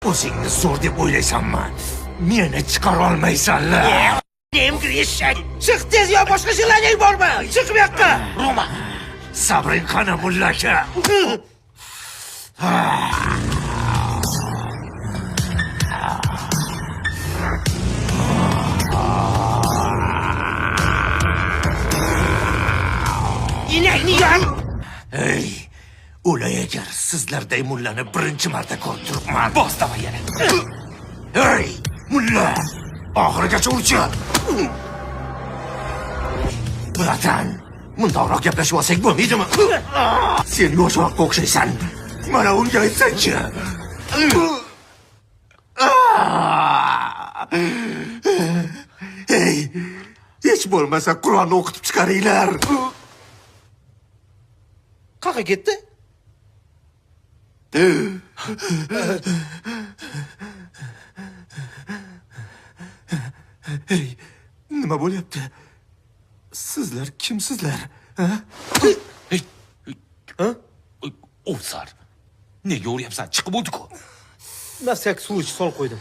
O'zingni zo'r deb o'ylaysanmi? Meni chiqara olmaysanlar. Eshak. Chiq tez yo boshqa желание ng bormi? Chiq bu yoqqa. Roma, sabring qani, mulla aka? Inakni yon. Ey, o'lay agar sizlarday mullani birinchi marta ko'rib turibman. Bos давай yana. Ey, mulla! Oxirigacha urchi. Bratan, mundoqroq gaplashib olsak bo'lmaydimi? Sen yoshroqqa o'xshaysan. Mana unga aytsangchi. Ey, hech bo'lmasa Qur'onni o'qitib chiqaringlar. Qayerga ketdi? Ey, nima bo'lyapti? Sizlar kimsizlar? Ha? Ey, Ovsar. Nega uryapsan? Chiqib bo'ldi-ku. На всякий случай solib qo'ydim.